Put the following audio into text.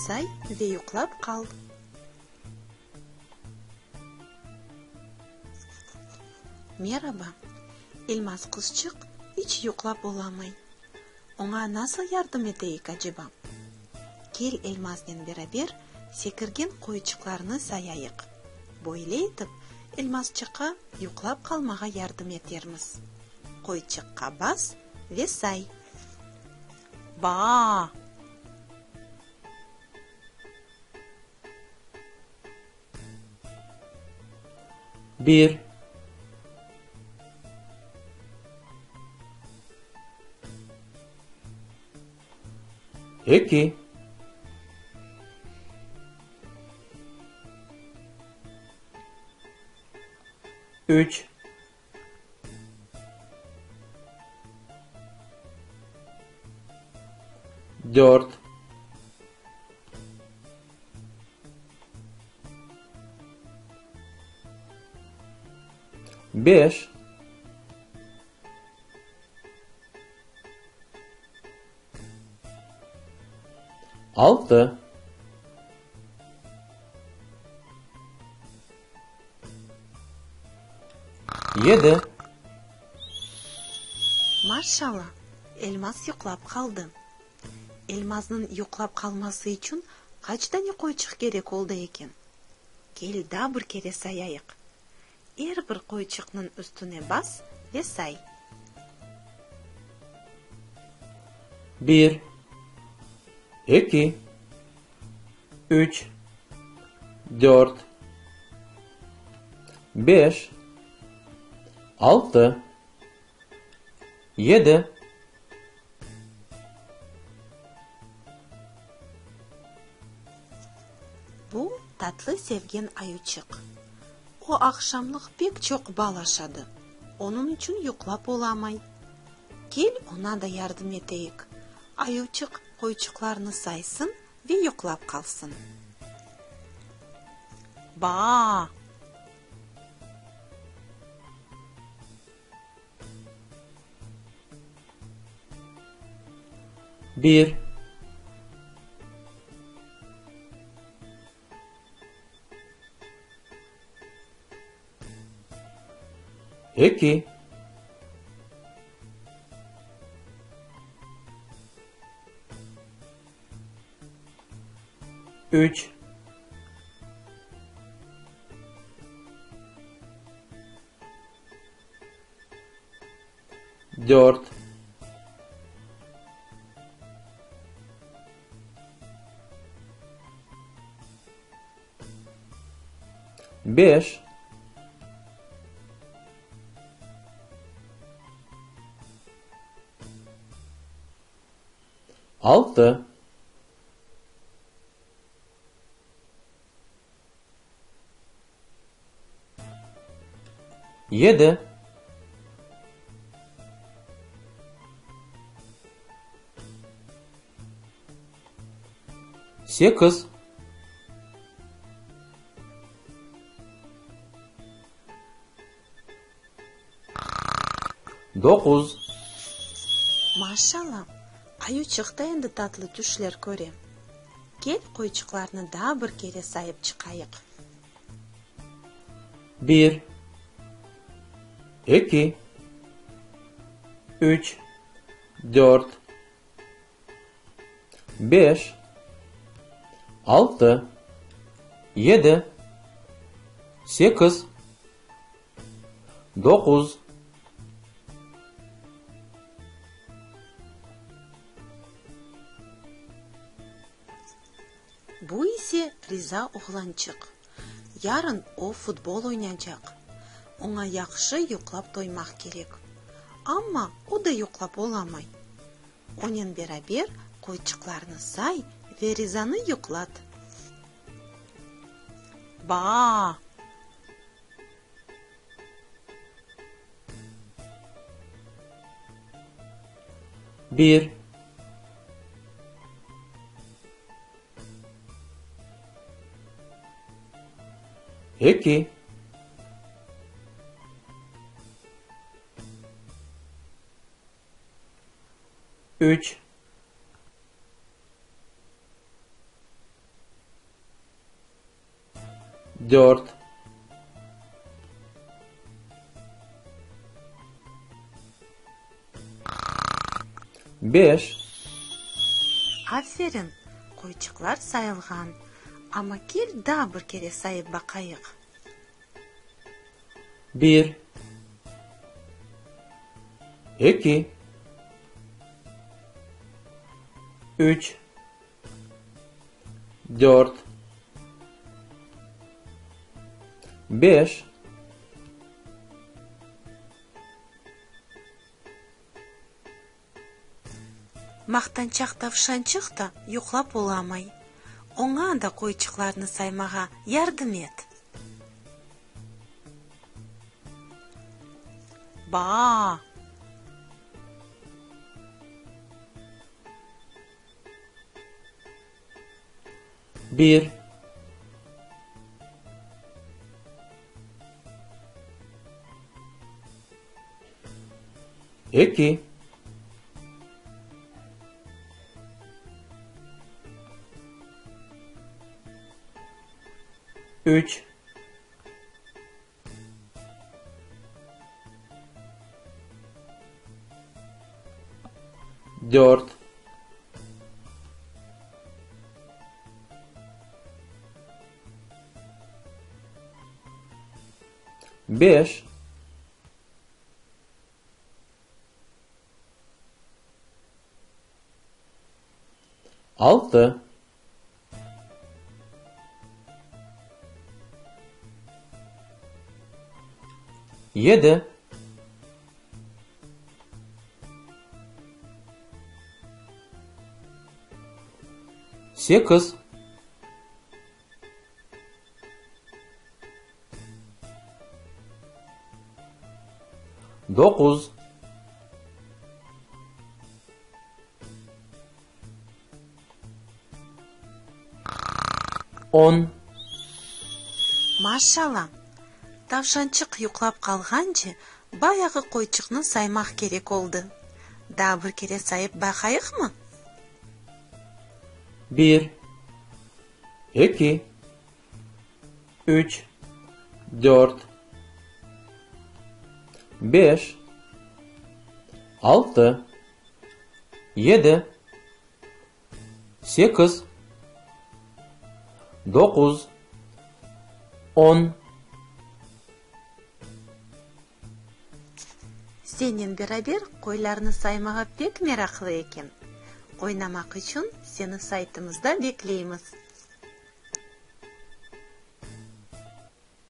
Say ve yuqlap qal. Meraba! Elmaz qızçıq iç yuqlap olamay. Oña nasıl yardım eteyik, aceba? Kel, Elmaznen beraber sekirgen qoyçıqlarnı sayayıq. Böyle etip, Elmazçıqqa yuqlap qalmağa yardım etermiz. Qoyçıqqa bas ve say. Ba-a! Bir. Eki. Üç. Dört. Beş. Altı. Yedi. Maşşalla, Elmaz yuqlap qaldı. Elmaznıñ yuqlap qalması içün qaç dane qoyçıq kerek oldı eken? Kel, daa bir kere sayayıq. Er bir qoyçıqnıñ üstüne bas ve say. Bir, eki, üç, dört, beş, altı, yedi. Bu, tatlı sevgen ayuçıq. O, aqşamlıq pek çoq bal aşadı, onıñ içün yuqlap olamay. Kel, oña da yardım eteyik. Ayuvçıq qoyçıqlarnı saysın ve yuqlap qalsın. Ba-a! Bir. Eki. Üç. Dört. Beş. Altı. Yedi. Sekiz. Doquz. Maşalla, ayuçıq da endi tatlı tüşler köre. Kel, qoyçıqlarnı daa bir kere sayıp çıqayıq. Bir, eki, üç, dört, beş, altı, yedi, sekiz, doquz. Bu ise Riza oğlançıq. Yarın o futbol oynaycaq. Oña yahşı yuqlap toymaq kerek. Amma o da yuqlap olamay. Onen beraber qoyçıqlarnı say ve Rizanı yuqlat. Ba-a! Bir. Eki. Üç. Dört. Beş. Aferin, qoyçıqlar sayılğan. Amma kel daa bir kere sayıp baqayıq. Bir. Eki. Üç. Dört. Beş. Maqtançaq tavşançıq da yuqlap olamay. Oña da qoyçıqlarnı saymağa yardım et. Ba-a! Bir. Eki. Üç. Dört. Beş. Altı. Yedi. Sekiz. Doquz. On. Maşşalla! Tavşançıq yuqlap qalğance, bayağı qoyçıqnı saymaq kerek oldı. Daa bir kere sayıp baqayıqmı? Bir, eki, üç, dört, beş, altı, yedi, sekiz, doquz, on. Sennen beraber qoylarnı saymağa pek meraqlı eken. Oynamaq içün seni saytımızda bekleymiz.